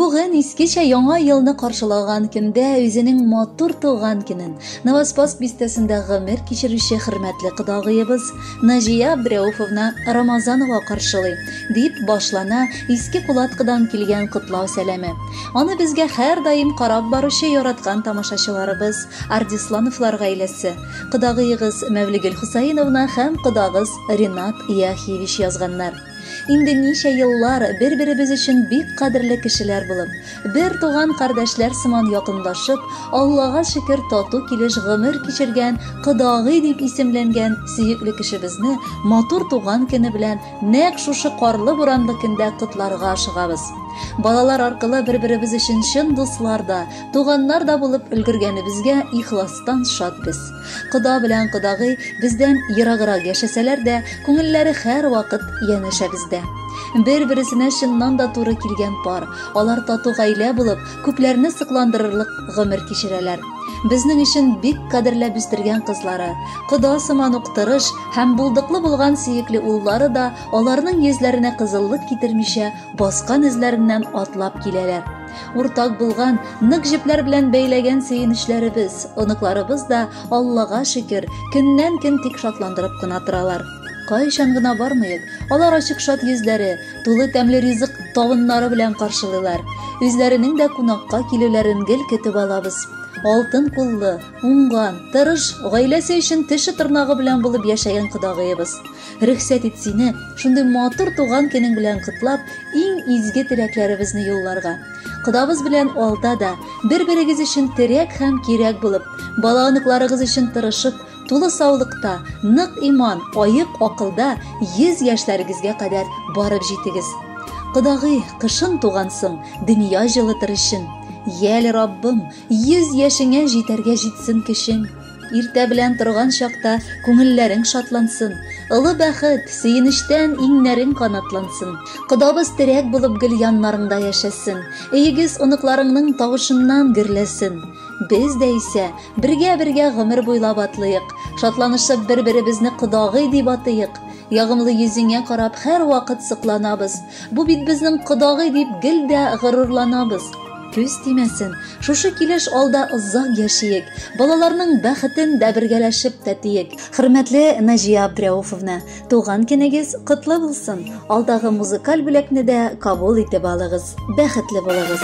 Бүген искечә яңа елны каршылаган көндә үзенең матур туган көнен Новоспасск бистәсендә гомер кичерүче хөрмәтле кодагыебыз Наҗия Абдрәүфовна Рамазанова каршылый, дип башлана Иске Кулаткыдан килгән котлау сәламе. Аны безгә һәрдаим карап баручы яраткан тамашачыларыбыз Ардислановлар гаиләсе, кодагыегыз Мәвлегөл Хусаиновна һәм кодагыз Ринат Яхиевич язганнар. Инде ничә еллар бер-беребез өчен бик кадерле кешеләр булып, бер туган кардәшләр сыман якынлашып, Аллага шөкер тату килеш гомер кичергән кодагый дип исемләнгән сөекле кешебезне матур туган көне белән нәкъ шушы карлы-буранлы көндә котларга ашыгабыз. Балалар аркылы бер-беребез өчен чын дуслар да, туганнар да булып өлгергәнебезгә ихластан шат без. Кода белән кодагый бездән ераграк яшәсәләр дә, күңелләре һәрвакыт янәшәбездә. Бер-бересенә чыннан да туры килгән пар, алар тату гаилә булып, күпләрне сокландырырлык гомер кичерәләр. Безнең өчен бик кадерләп үстергән кызлары, кода сыман ук тырыш һәм булдыклы булган сөекле уллары да аларның йөзләренә кызыллык китермичә баскан эзләреннән атлап киләләр. Уртак булган, нык җепләр белән бәйләгән сөенечләребез, оныкларыбыз да, Аллага шөкер, көннән-көн тик шатландырып кына торалар. Кайчан гына бармыйк, алар ачык шат йөзләре, тулы тәмле ризык табыннары белән каршылыйлар. Үзләренең дә кунакка килүләрен гел көтеп алабыз. Алтын куллы, уңган, тырыш, гаиләсе өчен теше-тырнагы белән булып яшәгән кодагыебыз. Рөхсәт ит сине, шундый матур туган көнең белән котлап, иң изге теләкләребезне юлларга. Кодабыз белән алда да бер-берегез өчен терәк һәм кирәк булып, бала-оныкларыгыз өчен тырышып, тулы саулыкта, нык иман, аек акылда 100 яшьләрегезгә кадәр барып җитегез. Кодагый, кышын тугансың, дөнья җылытыр өчен. Йәл Раббым, 100 яшеңә җитәргә җитсен көчең. Иртә белән торган чакта күңелләрең шатлансын, олы бәхет, сөенечтән иңнәрең канатлансын. Кодабыз терәк булып гел яннарыңда яшәсен, өегез оныкларыңның тавышыннан гөрләсен. Без дә исә бергә-бергә гомер буйлап атлыйк, шатланышып бер-беребезне кодагый дип атыйк. Ягымлы йөзеңә карап һәрвакыт сокланабыз. Бу бит безнең кодагый дип гел дә горурланабыз. Күз тимәсен, шушы килеш алда озак яшиек, балаларның бәхетен дә бергәләшеп тәтиек. Хөрмәтле Наҗия Абдрәуфовна, туган көнегез котлы булсын! Алдагы музыкаль бүләкне дә кабул итеп алыгыз. Бәхетле булыгыз!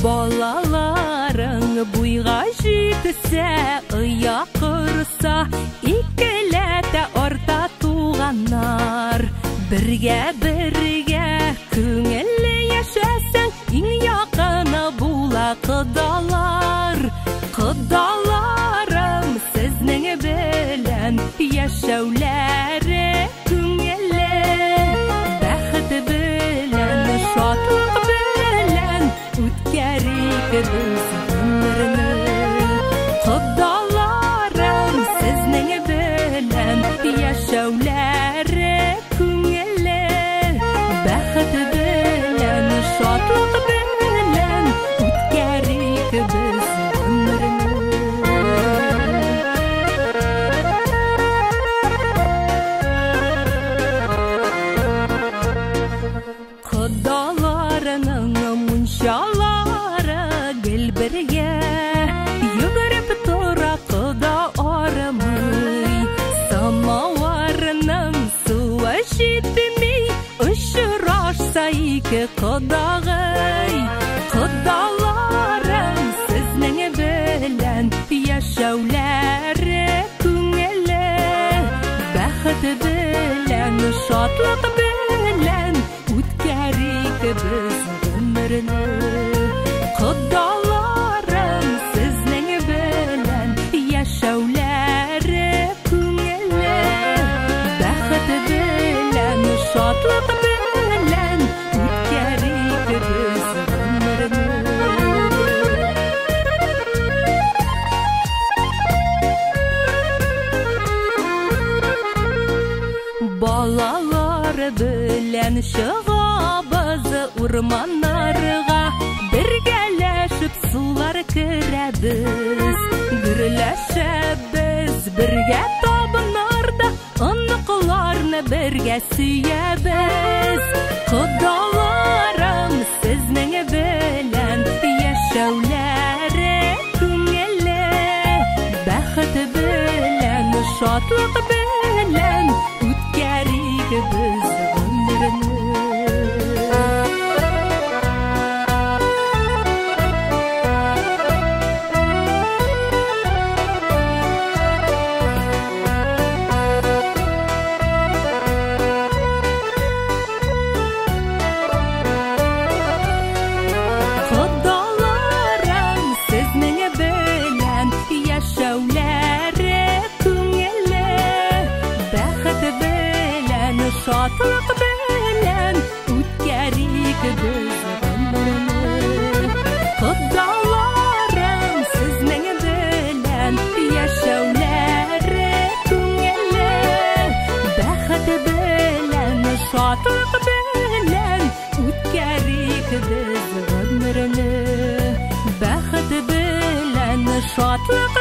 Балаларың буйга җитсә, оя корса, икеләтә арта туганнар. Бергә-бергә күңелле яшәсәң, иң якыны була кодалар. Кодаларым сезнең белән яшәүләре күңелле. Бәхет белән, шатлык белән үткәрик без гомерне. Кодаларым сезнең белән яшәүләре күңелле. Бәхет белән, шатлык белән үткәрик без гомерне. Кодаларының мунчалары гел бергә, йөгереп тора кода арымый. Самаварның суы җитми, очрашса ике кодагый. Кодаларым сезнең белән яшәүләре күңелле. Бәхет белән, шатлык белән үткәрик без гомерне. Кодаларым сезнең белән яшәүләре күңелле. Бәхет белән, шатлык белән үткәрик без гомерне. Балалар белән чыгабыз урманнарга, без, гөрләшәбез, бергә табыннарда оныкларны бергә сөябез. Кодаларым сезнең белән яшәүләре күңелле, бәхет белән, шатлык белән үткәрик без гомерне. Кодаларым сезнең белән яшәүләре күңелле, бәхет белән, шатлык белән үткәрик без гомерне. Кодаларым сезнең белән яшәүләре күңелле, бәхет белән, шатлык белән үткәрик без гомерне. Бәхет белән, шатлык